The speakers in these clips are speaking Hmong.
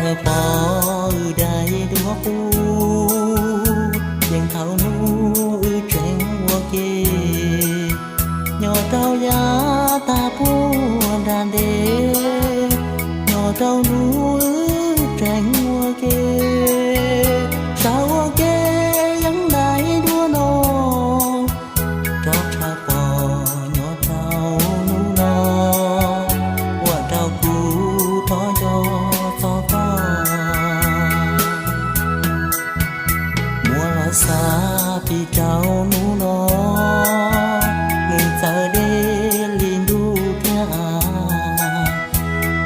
Pov wb daim duab qub, yeej thaum hnub wb tseem ua ke, nyob rau yav tag puag nram ntej, nyob rau hnub wb tseem ua ke, sawv ua ke yeej daim duab no, rov tshawb pom nyob rau hnub no, ua rau kuv rov nco txog koj. Muab los xav pib rau hnub no, nws txawv deb li ntuj thiab av.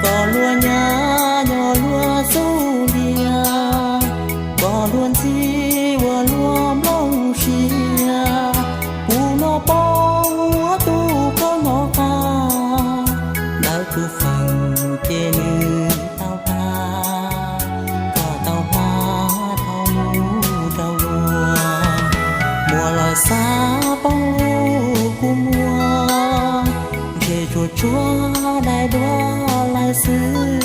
Koj luag nyab nyob luag xub ntiag, koj luag ntxhi ua luag nplooj siab. Kuv hnov poob ua tus koj hnov qab, ntawm kuv feem ces nws tau tag, koj tau hla dhau mus rau luag. Muab los xav poob kuv muag, ntshe tsuas tshuav daim duab lawm xwb.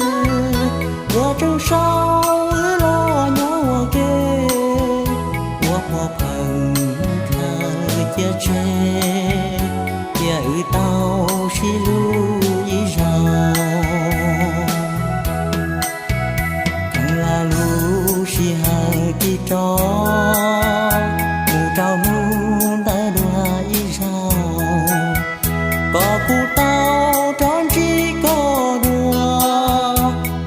Ua tseem sau wb los nyob ua ke, ua pov pheej thaw cia tseg, cia wb tau sib hlub ib zaug. Kheev lam lub sij hawm tig rov mus rau hnub ntawd dua ib zaug. Koj kuj tau rov ntsib koj dua,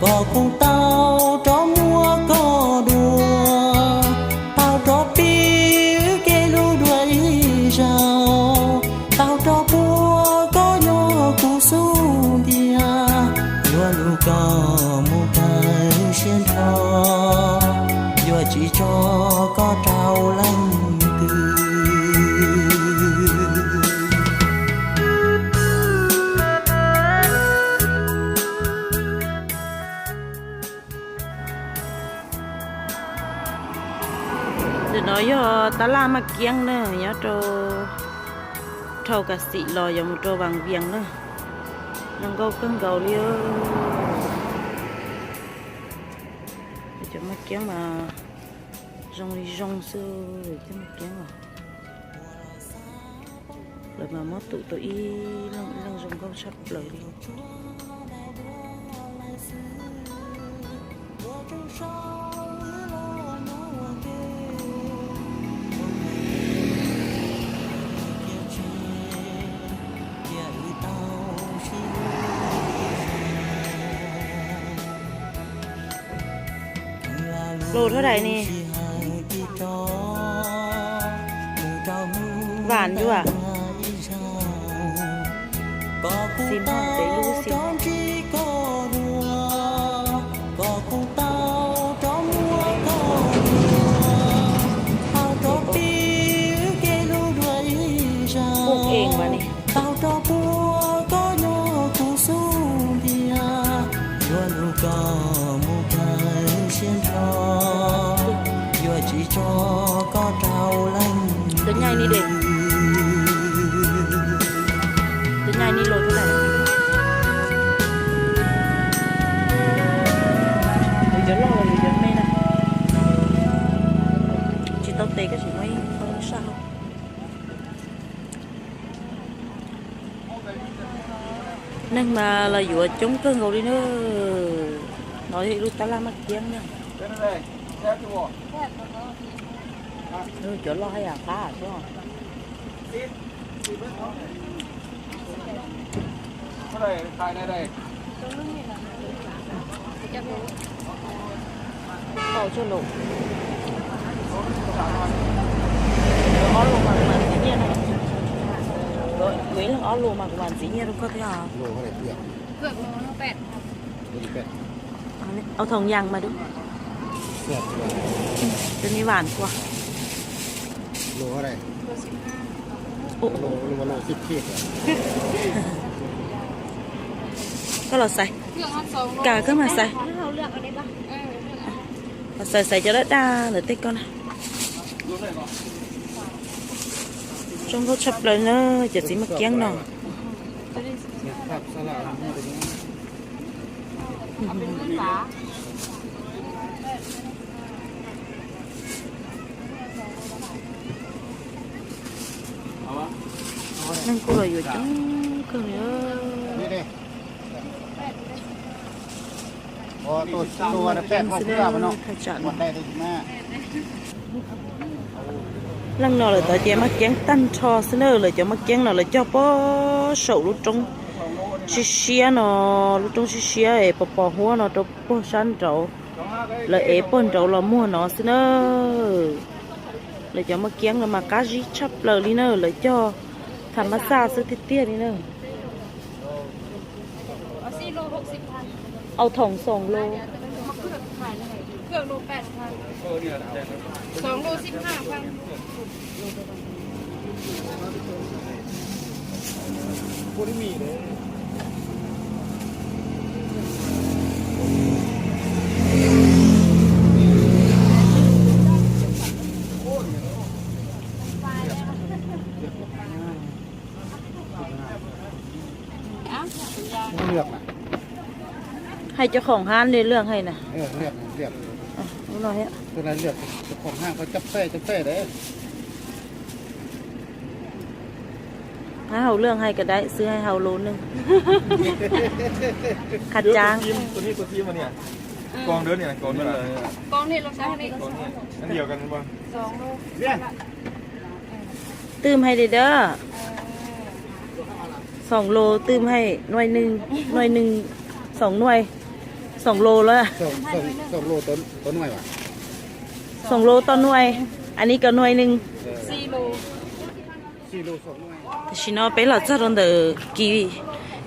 koj kuj tau rov muab koj dua, tau rov pib wb kev hlub dua ib zaug, tau rov puag koj nyob kuv xub ntiag, yuav lug koj mus kawg siab nrho, yuav tsis tso koj rau leej twg. Ntawm no yog tab laj Maj Kiab na, nyob rau dhau Kas Xim los yuav mus rau Vas Vias na. Zoo nkauj kawg nkaus li. Cov Maj Kiab mas zoo li zoo xwb, cov Maj Kiab os. Lawv mas muab tum tau ib leej ib leej zoo nkauj tshaj plaws li. Lus thab dais ne? Vam yuam. Xim hom pem lub xim. Kuj ees mas ne. Tau rov puag koj nyob kuv xub ntiag, yuav lug koj mus kawg siab nrho, yuav tsis tso koj rau leej twg. Cov nyaij ni los cov loj los yus cov me na. Tsis tau tes koj tsis muaj ib qho saj hauv. Neeg mas los yuav coob kawg nkaus li na. No yog ib lub tab laj Maj Kiab na. Cov loj haj yam qab xwb. Tau tsawg lus? Ob lus mas kuv mam ntxiv nyiaj na. Kuv ib leeg ob lus mas kuv mam ntxiv nyiaj rau koj thiab. Au thong yang mas dub. Tus ni vam kua. Koj los xaiv. Kam koj mas xaiv. Los xaiv xaiv cov daj daj ntawm tej koj na. Zoo nkauj tshaj plaws na cov txiv Maj Kiab no. Ua Neeg kuj los yuav coob kawg li. Thaj tsam no, leej no lawm tod ces maj kiab tag nrho xwb na. Lawv cov maj kiab no lawv cog puag saum lub roob siab siab no, lub roob siab siab es pos pos huab no rau puag sab nraud. Lawv ev puag nraud los muag no xwb na. Lawv cov maj kiab no mas qab zib tshaj plaws li na, lawv cog tham mas xaj xwb tiag tiag li na. Au thoom xoom lus. Hais cov khoom hab li lwj hais na. Hab hauv lwj hais ka dai xwb, hais hauv lus ne. Qha caag. Twm hais li dawb. Xoom lus twm hais nuai nwg, nuai nwg, xoom nuai, xoom lus lawm. Xoom lus tau nuai, a nis kawg nuai nwg. Tam sim no peb los txog rau ntawm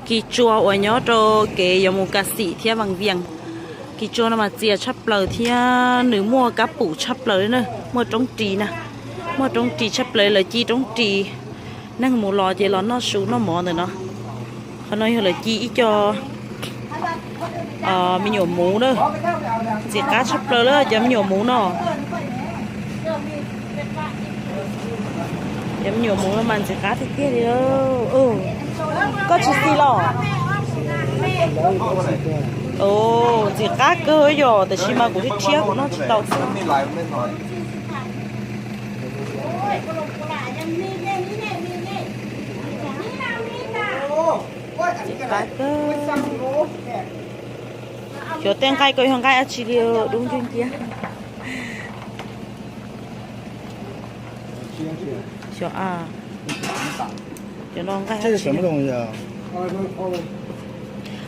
kis tsua uas nyob rau kev yuav mus Kas Xim thiab Vaj Vias. Kis tsua no mas txias tshaj plaws thiab nws muaj kab pum tshaj plaws li na, muaj roob ris na, muaj roob ris tshaj plaws, lawv ci roob ris. Neeg mus los ces los noj su noj mov ntawm no. Qhov no yog lawv ci ib co me nyuam muv na, ntxim qab tshaj plaws li cov me nyuam muv no. Cov me nyuam muv no mas ntxim qab tiag tiag li. Koj tsis xis los? Ntxim qab kawg yom, tab sis mas kuv thiab kuv noj tsis tau xwb. Ntxim qab kawg. Xyov tej nqaij ko yog nqaij dab tsi li, dub nciab nciab. Xyov a, cov no nqaij dab tsi.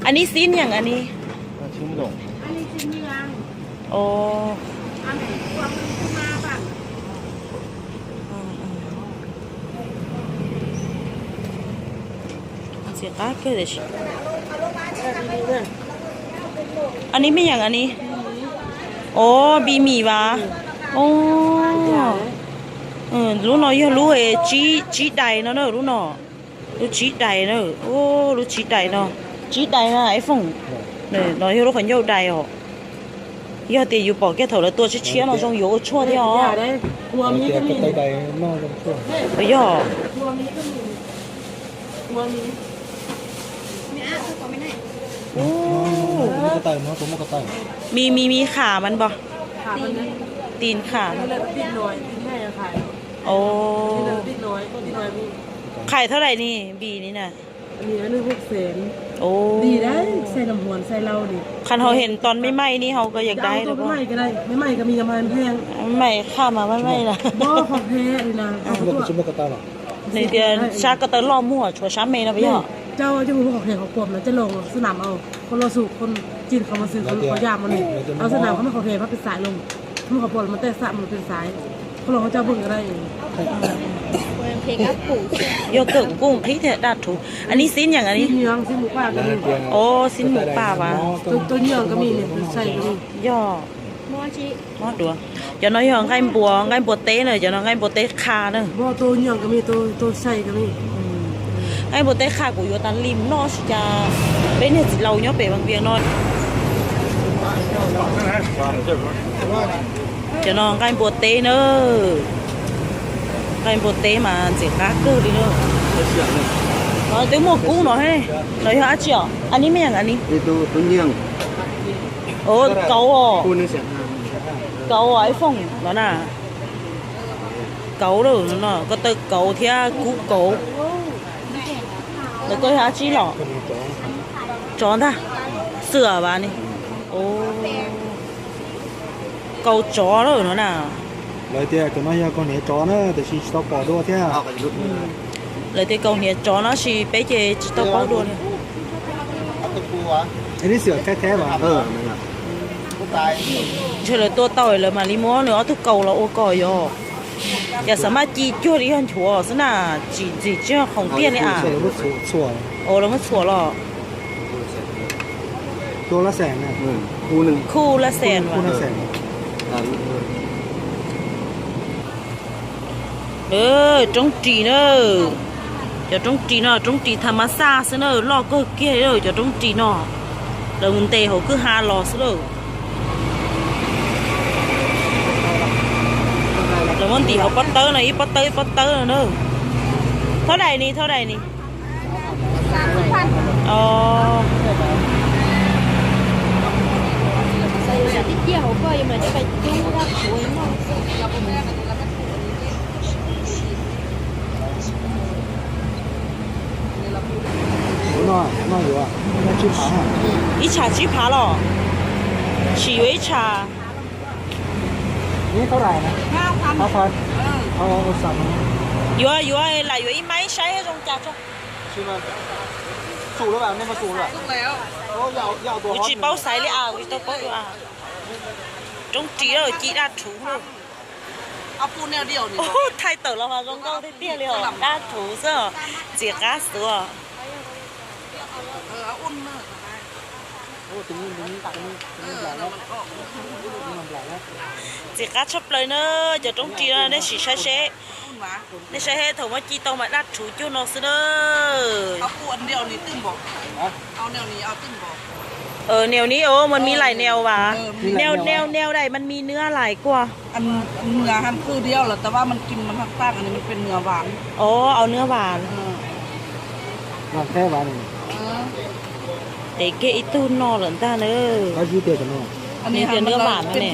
Anib xib nyeem anib. Ntxim qab kawg tiam sis. Anib mej yeem anib. Os, bi mis vas. Lub no yog lub tsib dais no na, lub no. Lub tsib dais na, lub tsib dais no. Tsib dais na ib foom. No yog lub qhov ncauj dais os. Yog tias yus pom kiag thaum lawv tua tshiab tshiab no zoo yuav ua tshuaj thiab os. Yog. Mi mi mi kham mas npog. Tis kham. Qhais thab dais ni npis ni na. Qhov hauv heem tos mej maij ni hauv ko yeej dai. Mej maij kham mas mej maij na. Nws tias sab ko taw loj muag tshuav sab me no puas yog? Yog kawm kuj qhib thiab daj rhuv. Anib xib nyeem anib. Os, xib mus paj vas. Yog. Mob duav. Cov no yog nqaij npua, nqaij npua teb na, cov no nqaij npua teb qha na. Nqaij npua teb qha kuv yuav tas li mus noj sib cas peb niag txiv laus nyob pem Vaj Vias no. Cov no nqaij npua teb na. Nqaij npua teb mas ntxim qab kawg li na. No twb muaj kub no he. No yog dab tsi os? Anib mej yeem anib. Kauv os. Kauv os ib foom no na. Kauv lawm no, ko taw kauv thiab kub kauv. Koj yog dab tsi los? Tsov ntag. Xwm vas ni. Kaus tsov lawm no na. Lawv tias cov no yog kaus hniav tsov na, tiam sis tsis tau pom dua thiab. Lawv tias kaus hniav tsov no sis peb ces tsis tau paub dua li. Ntshe lawv tua tau lawv mam li muab nws ob tug kaus los ua kom yog. Cas xav maj ci cuag li yog nchuav xwb na, tsis ntxim tsis yog khoom tiag li a. Ua lawv muab txhuam los. Khu laj xees. Roob ris na. Cov roob ris no roob ris tham mas xaj xwb na, loj kawg kiag cov roob ris no. Lawv mus ntes hauv kwj ha los xwb lauj. Lawv muab ntim hauv pob tawb no, ib pob tawb ib pob tawb no na. Thaub dais ni, thaub dais ni. Ib tsham tsib phav los? Sim yuav ib tsham. Yuav, yuav lam yuav ib maib saib zoo cas tso. Kuv tsis paub xaiv li a, kuv tsis tau paub dua. Roob ris ci daj rhuv lawm. Thaij tawm los mas zoo nkauj tiag tiag li os, daj rhuv xwb os, ntxim qab xwb os. Ntxim qab tshaj plaws na, cov roob ris no nej sim saib seb. Nej saib seb thaum muab ci tau mas daj rhuv cuag no xwb na. Niam ni, ơ, man mi lais niam vas. Niam, niam, niam dais man mi nứa lais kuaj. Ov, au nứa vas. Tev kiag ib tug no lawm ntag na. Nws tias nứa vas no ne.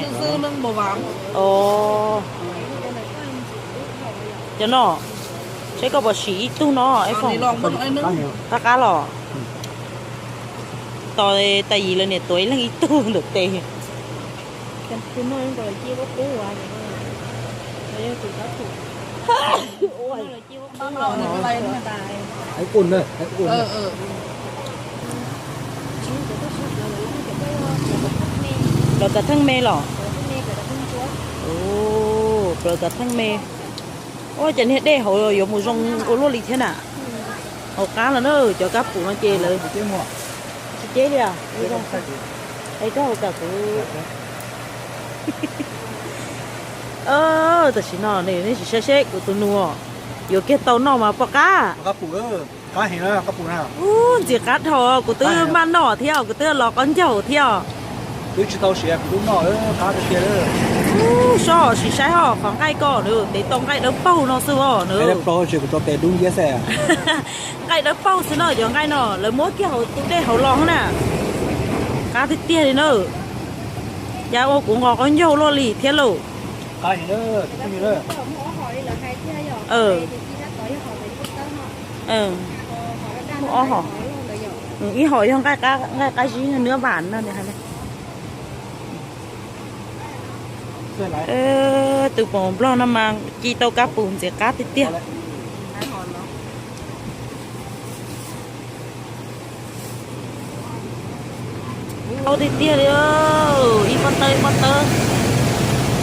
Ov, cov no, seb koj puas sim ib tug no, ej foom. Qab qab los. Tos tas yim lawv niam tuav ib leeg ib tug ntawm tes. Plaws kav theej me los? Plaws kav theej me. Ua cas niag dej hauv yuav mus zoo ua luaj li thiab na. Hauv qab los na, cov kab pum no ces lawv tsis ceb li. Es koj hauv kam kuv. Tam sim no nej sim saib seb kuv tus nus yuav kiag tau noj mas pom qab. Ub, ntxim qab dhau, kuv twb maj noj thiab, kuv twb los qaub ncaug thiab. Ub, sob, sim saib ho qhov nqaij ko nws tev tau nqaij dawb paug no xwb os nws. Nqaij dawb paug xwb no, cov nqaij no lawv muab kiag hauv tus dej hauv los na. Qab tiag tiag li na. Cas ua kuv nqos qaub ncaug luaj li thiab lauj. Muaj ob hom, ib hom yog nqaij qab zib nws vas no. Tus pom nplog no mas ci tau kab pum ntxim qab tiag tiag. Qab tiag tiag li, ib pob tawb ib pob tawb,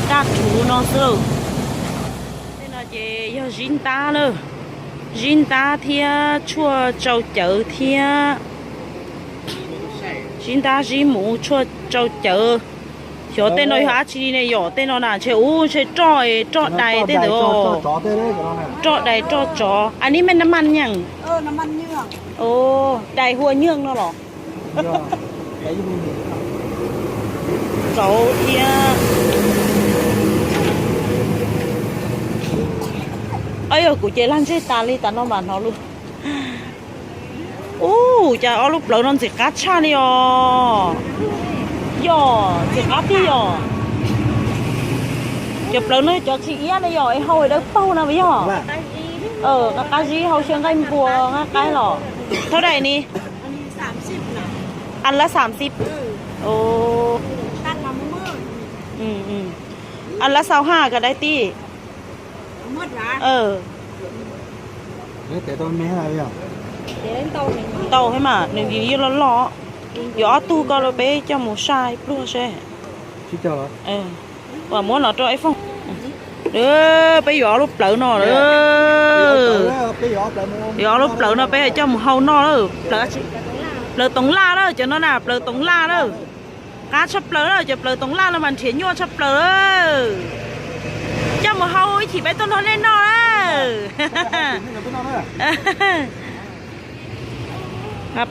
daj rhuv no xwb lauj. Tej no ces yog zib ntab na, zib ntab thiab tshuaj tsau cawv thiab. Zib ntab zib muv tshuaj tsau cawv. Xyov tej no yog dab tsi ne yom, tej no na ntshe ub ntshe roj, roj dais tej ntawd. Roj dais roj tsov. Anib mej nam man nyeej. Dais hua nyeej no los? Rauv thiab. Yog kuv ces lag ntseg tas li tas no mas hnov lus. Ub, cas ob lub plawv no ntxim qab tshaj li os. Yog ntxim qab tiag yog. Cov plawv no cov tsis iab na yog es hau dawb paug na yog. Qab qab zib hau xyaw nqaij npua nqaij qaib los. Thau dais ni? Ăn lá xam xib. Ồ. Ăn lá sáu ha ka dai ti. Ntau thiab mas nws yeej loj loj. Yuav ob tug ko rau peb coj mus saj pluag seb. Uas muab no rau ib fooj. Peb yuav ob lub plawv no. Yuav ob lub plawv no peb coj mus hau noj lawm. Plawv toov laj lawm cov no na, plawv toov laj lawm. Qab tshaj plaws lawm, cov plawv toov laj no mas nrhiav nyuaj tshaj plaws lawm. Coj mus hau ib chim peb tuaj nrog nej noj lawm.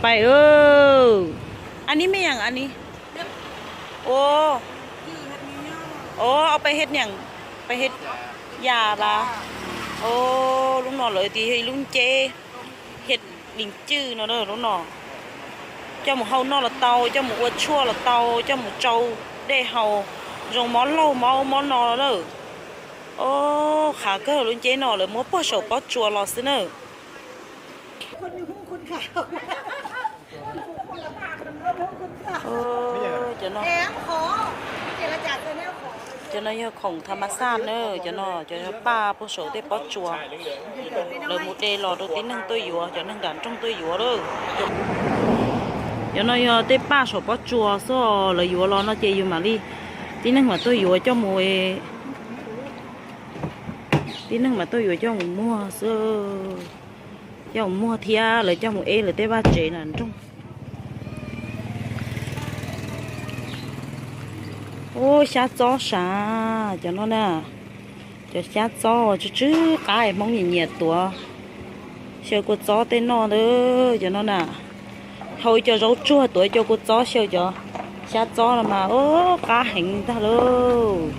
Pais, a ni me yaam a ni. Ua, ua, peb hej niam, peb hej yam las. Lub no lawv tias yog ib lub nceb, hej dis cwj no lub no. Coj mus hau noj los tau, coj mus ua tshuaj los tau, coj mus tsau dej haus, zoo mob laug mob mob no lawm. Qhav kawg lub nceb no lawv muab puag saum pob tsuas los xwb na. Cov no yog khoom tha ma xaj na, cov no cov paj puag saum tej pob tsuas. Lawv mus de los rau tib neeg tuaj yuav, cov neeg nram nroog tuaj yuav lawm. Cov no yog tej paj saum pob tsuas xwb, lawv yuav los no ces yus mam li, tib neeg mam tuaj yuav coj mus, tib neeg mam tuaj yuav coj mus muag xwb. Coj mus muag thiab lawv coj mus ev lawv tej vaj tsev nram nroog. Ub, xyab txob sav, cov no na, cov xyab txob tsw tsw qab es Hmoob nyiam nyiam tuav xyaw kua txob tej noj ntawd, cov no na. Hau ib co zaub tsuag tuav ib co kua txob xyaw cov xyab txob no mas ub, qab heev tag lauj.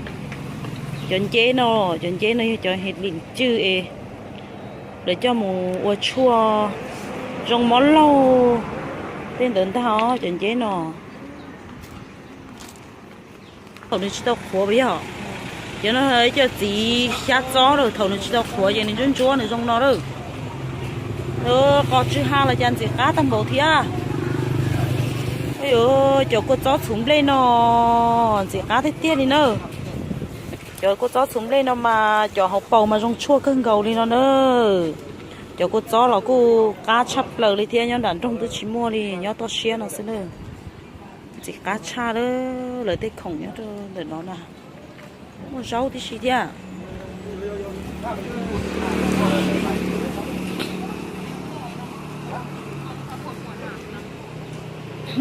Cov nceb no, cov nceb no yog cov hej dis cwj es lawv coj mus ua tshuaj zoo mob laug tej ntawd ntag os, cov nceb no. Thaum nws tsis tau qhuav yog, cov no ib co txiv xyab txob lawm, thaum nws tsis tau qhuav ces nws ntsuab ntsuab nws zoo no lawm. Qos tsw ha los cas ntxim qab tag npaum thiab. Cov kua txob txhuv nplej no ntxim qab tiag tiag li na. Cov kua txob txhuv nplej no mas cov hauv paus mas zoo tshuaj kawg nkaus li no na. Cov kua txob los kuj qab tshaj plaws li thiab, nyob nram nroog twb tsis muaj li, nyob toj siab no xwb na. Ntxim qab tshaj lawm, lawv tej khoom nyob rau ntawm no na. Muaj zaub tib si thiab.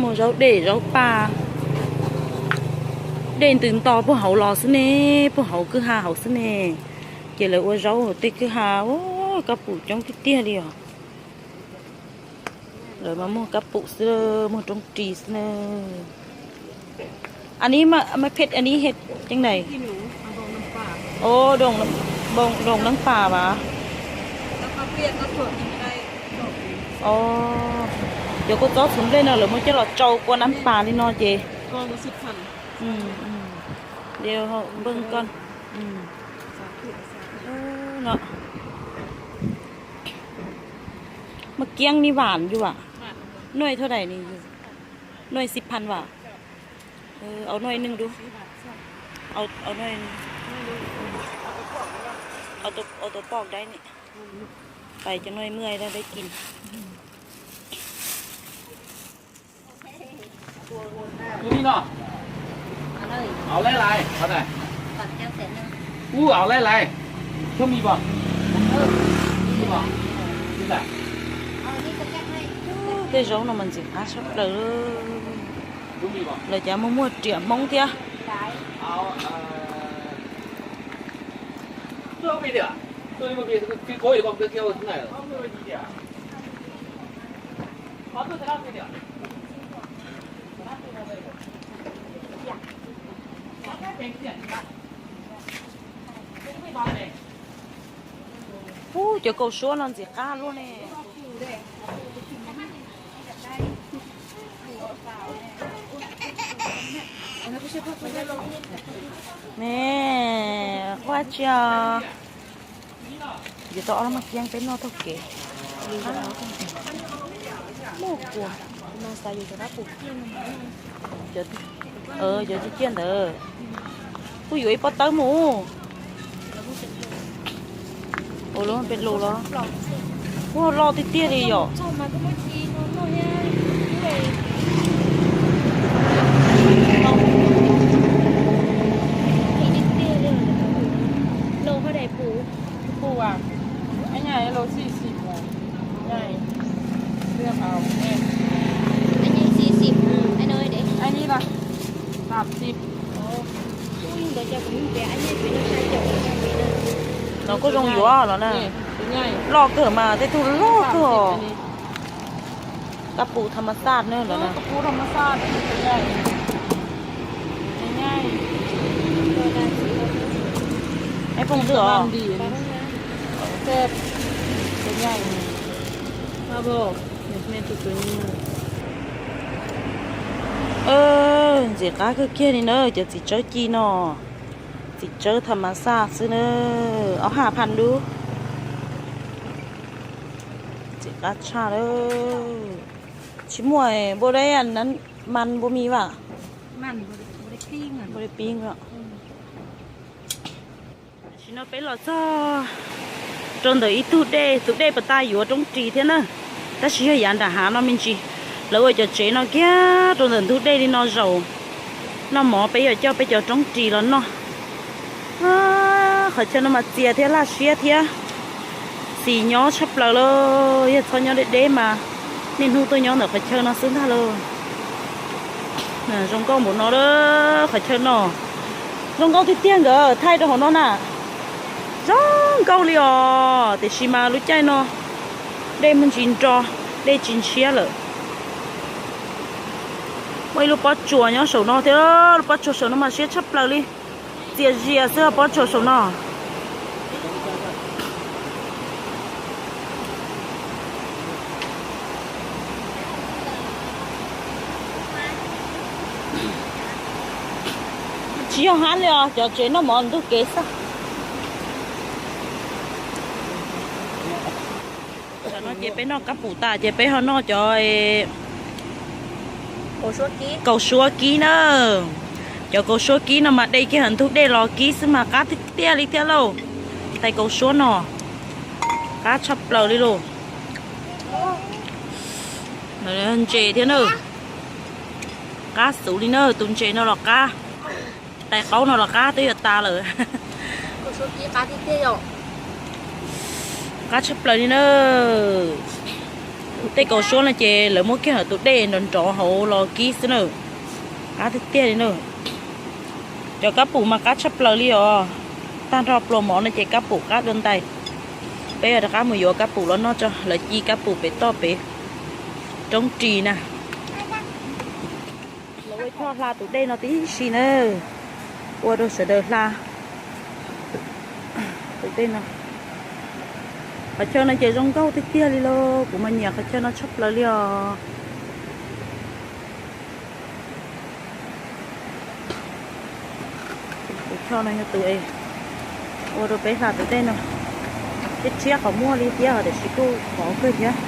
Muaj zaub dej zaub paj. Dej ntws nto puag hauv los xwb ne, puag hauv kwj ha hauv xwb ne. Ces lawv ua zaub hauv tej kwj ha, kab pum coob tiag tiag li os. Lawv mas muag kab pum xwb, muag roob ris xwb na. Anib maj phet anib hej ceeb nais. Doos neeb pas vas. Cov kua txob txhuv nplej no lawv muab coj los tsau kua neeb pas li no ces. Maj kiab ni vam yus vam. Nuj thaub dais ni yus. Nuj xib phas vam. Au nuj neeg dub. Au nuj. Au tus poj dais ni. Pais cov nuj muaj dais kis. Tej zaub no mas ntxim qab tshaj plaws. Lawv cas muaj muaj riam Hmoob thiab. Ub, cov kaus suab no ntxim qab luaj ne. Ne, ua tsi os. Yuav tau ob lub maj kiab peb noj taug kev. Muaj kua, no xav yuav cov qab pum ciaj no. Cov, cov ciaj ciaj ntawd. Kuj yuav ib pob tawb mus. Ua lub pes lus los. Ua loj tiag tiag li yom. Pum, pum, no kuj zoo yuav los na. Loj kawg mas tej tug loj kawg os. Qab pum tham mas xaj na los na. Eb phooj ywg os. Ntxim qab kawg kiag li na cov txiv tsawb ci no. Txiv tsawb tham mas xaj xwb na. Ob haj phan dub. Ntxim qab tshaj lawm. Tsis muaj npua dab mas npua mis vam. Npua dab pib. Tam sim no peb los txog rau ntawm ib tug dej, tus dej pas tas yuav roob ris thiab na. Tab sis yog yav nram hav no me ntsis, lawv ua cov tsev no kiag rau ntawm ntug dej li no zaum. Noj mov peb yuav coj peb cov roob ris los noj. Qhov chaw no mas txias thiab laj siab thiab xis nyob tshaj plaws lauj. Yog txhob nyob deb deb mas niaj hnub tuaj nyob ntawm qhov chaw no xwb ntag lauj. Zoo nkauj npaum no lawm, qhov chaw no zoo nkauj tiag tiag nkawd thaij rau hauv no na. Zoo nkauj li os, tiam sis mas lub caij no dej muaj ntsis nro, dej tsis ntshiab lawm. Muaj ib lub pob tsuas nyob saum no thiab, lub pob tsuas saum no mas siab tshaj plaws li. Txias zias xwb pob tsuas saum no. Tsis yog hab li os, cov tsev noj mov ntug kev xwb. Tam no ces peb noj kab pum tas ces peb ho noj cov kaus suab kib na. Cov kaus suab kib no mas de kiag ntug dej los kib xwb mas qab tiag tiag li thiab lauj. Tais kaus suab no qab tshaj plaws li lauj. Ntses thiab na, qab xus li na, tus ntses no los qab, tais qaub no los qab twb yuav tas lawm. Qab tshaj plaws li na. Tej kaus suab no ces lawv muab kiag tus dej nrov nrov hauv los kib xwb na. Qab tiag tiag li na. Cov kab pum mas qab tshaj plaws li os. Tag nrho pluas mov no ces kab pum qab dua ntais. Peb yuav rov qab mus yuav kab pum los noj tso, lawv ci kab pum pem toj pem roob ris na. Lawv ua choj hla tus dej no tib si na, ua rau sawv daws hla tus dej no. Qhov chaw no ces zoo nkauj tiag tiag li lauj, kuv mas nyiam qhov chaw no tshaj plaws li os. Tus choj no yog tus es ua rau peb hla tus dej no, thiab tshiab qhov muag li thiab tiam sis kuj khov kawg thiab.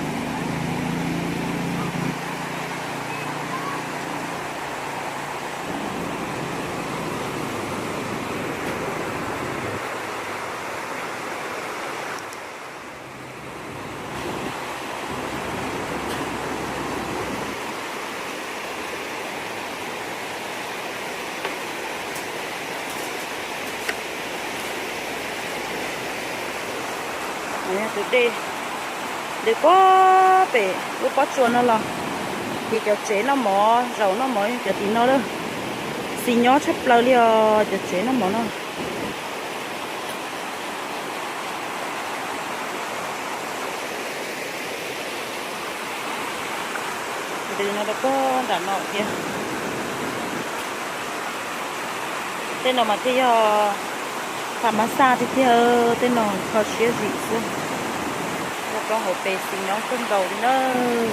Tus dej, dej puag pem lub pob tsuas no los, ces cov tsev noj mov, zaum noj mov yog cov tim no lawm. Xis nyob tshaj plaws li os cov tsev noj mov no. Ntws no rau puag nram no thiab. Tej no mas thiaj yog tham mas xaj tiag tiag, tej no kho siab zim xwb. Nyob rau hauv pes xis nyob kawg nkaus li nawb.